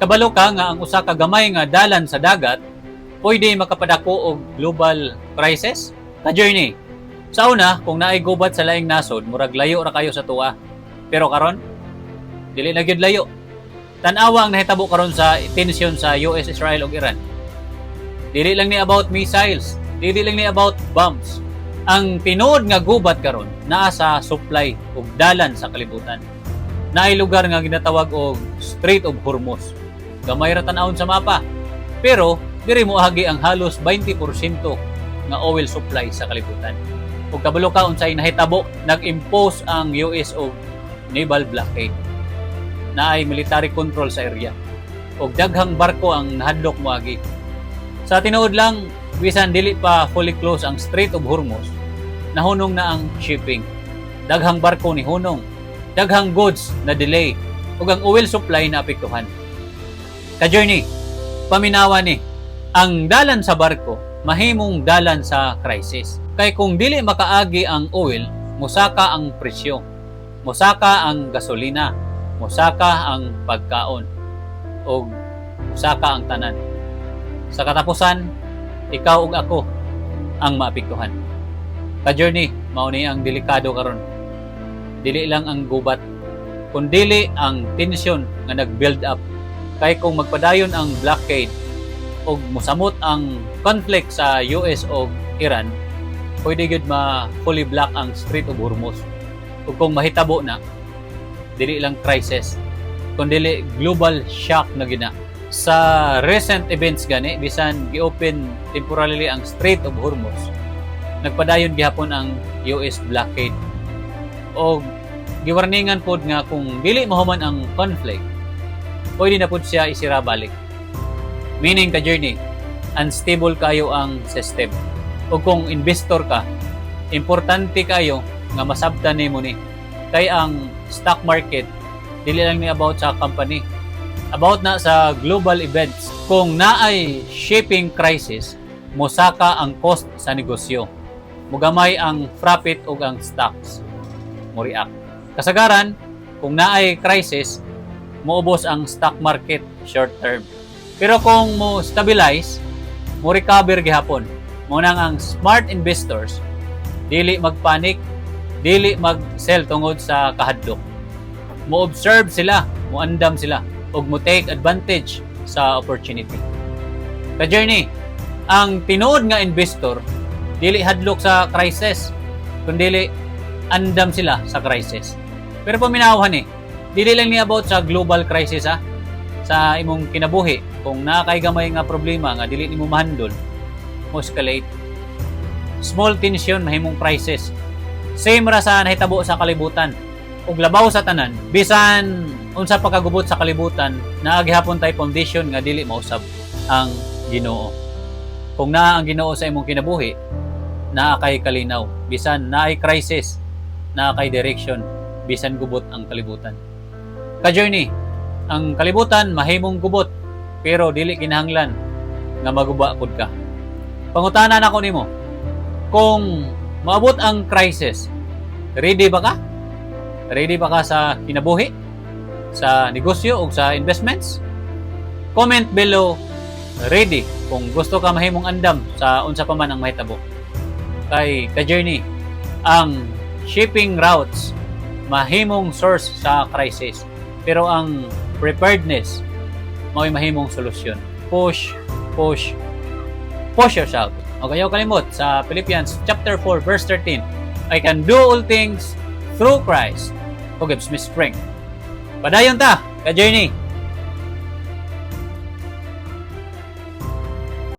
Kabalo ka nga ang usa ka gamay nga dalan sa dagat pwede makapadako og global crisis? Ka-journey, sa una, kung naay gubat sa laing nasod, murag layo ra kayo sa atoa. Pero karon, dili na gyud layo. Tan-awa ang nahitabo karon sa tension sa US, Israel ug Iran. Dili lang ni about missiles, dili lang ni about bombs. Ang tinuod nga gubat karon naa sa supply ug dalan sa kalibutan. Naay lugar nga ginatawag og Strait of Hormuz. Gamay ra tan-awon sa mapa. Pero diri moagi ang halos 20% nga oil supply sa kalibutan. Ug kabalo ka unsay nahitabo, nag-impose ang US og naval blockade. Naay military control sa area. Ug daghang barko ang nahadlok moagi. Sa tinuod lang, bisan dili pa fully close ang Strait of Hormuz, nahunong na ang shipping. Daghang barko ni hunong, daghang goods na delay, ug ang oil supply na apektuhan. Ka-journey, paminawa ni, ang dalan sa barko, mahimong dalan sa crisis. Kay kung dili makaagi ang oil, musaka ang presyo, musaka ang gasolina, musaka ang pagkaon, ug musaka ang tanan. Sa katapusan, ikaw ug ako ang maapektuhan. Ka-journey, mao ni ang delikado karon. Dili lang ang gubat, kundili ang tensyon nga nag-build up. Kay kung magpadayon ang blockade ug mosamot ang conflict sa US o Iran, pwede gyud ma fully block ang Strait of Hormuz. Ug kung mahitabo na, dili lang crisis, kundili global shock na gyud na. Sa recent events gani, bisan gi-open temporarily ang Strait of Hormuz, nagpadayon gihapon ang US blockade. Og giwarningan pod nga kung dili mahuman ang conflict, pwede na pud siya isira balik. Meaning, ka-journey, unstable kayo ang system. O kung investor ka, importante kayo nga masabtan nimo ni. Kay ang stock market, dili lang ni about sa company. About na sa global events. Kung naay shipping crisis, mosaka ang cost sa negosyo. Mugamay ang profit ug ang stocks mo react. Kasagaran, kung naay crisis, moubos ang stock market short term. Pero kung mo stabilize, mo recover gihapon. Mao nang ang smart investors dili magpanic, dili mag-sell tungod sa kahadlok. Mo observe sila, mo andam sila ug mo take advantage sa opportunity. Ka-journey, ang tinuod nga investor dili hadlok sa crisis, kundili andam sila sa crisis. Pero paminawan eh, dili lang ni about sa global crisis ha, sa imong kinabuhi, kung naa kay gamay nga problema nga dili nimo mahandle, mo escalate. Small tension mahimong crisis. Same ra sa nahitabo sa kalibutan. Ug labaw sa tanan, bisan unsa pa kagubot sa kalibutan, naa gihapon tay foundation nga dili mausab, ang Ginoo. Kung naa ang Ginoo sa imong kinabuhi, naa kay kalinaw. Bisan naay crisis, naa kay direction, bisan gubot ang kalibutan. Ka-journey, ang kalibutan mahimong gubot, pero dili kinahanglan nga maguba pud ka. Pangutana nako nimo, kung maabot ang crisis, ready ba ka? Ready ba ka sa kinabuhi? Sa negosyo o sa investments? Comment below "ready" kung gusto ka mahimong andam sa unsa pa man ang mahitabo. Kay ka-journey, ang shipping routes mahimong source sa crisis. Pero ang preparedness mao'y mahimong solusyon. Push, push, push yourself. O ayaw kalimot sa Philippians chapter 4 verse 13, "I can do all things through Christ who gives me strength." Padayon ta, ka-journey.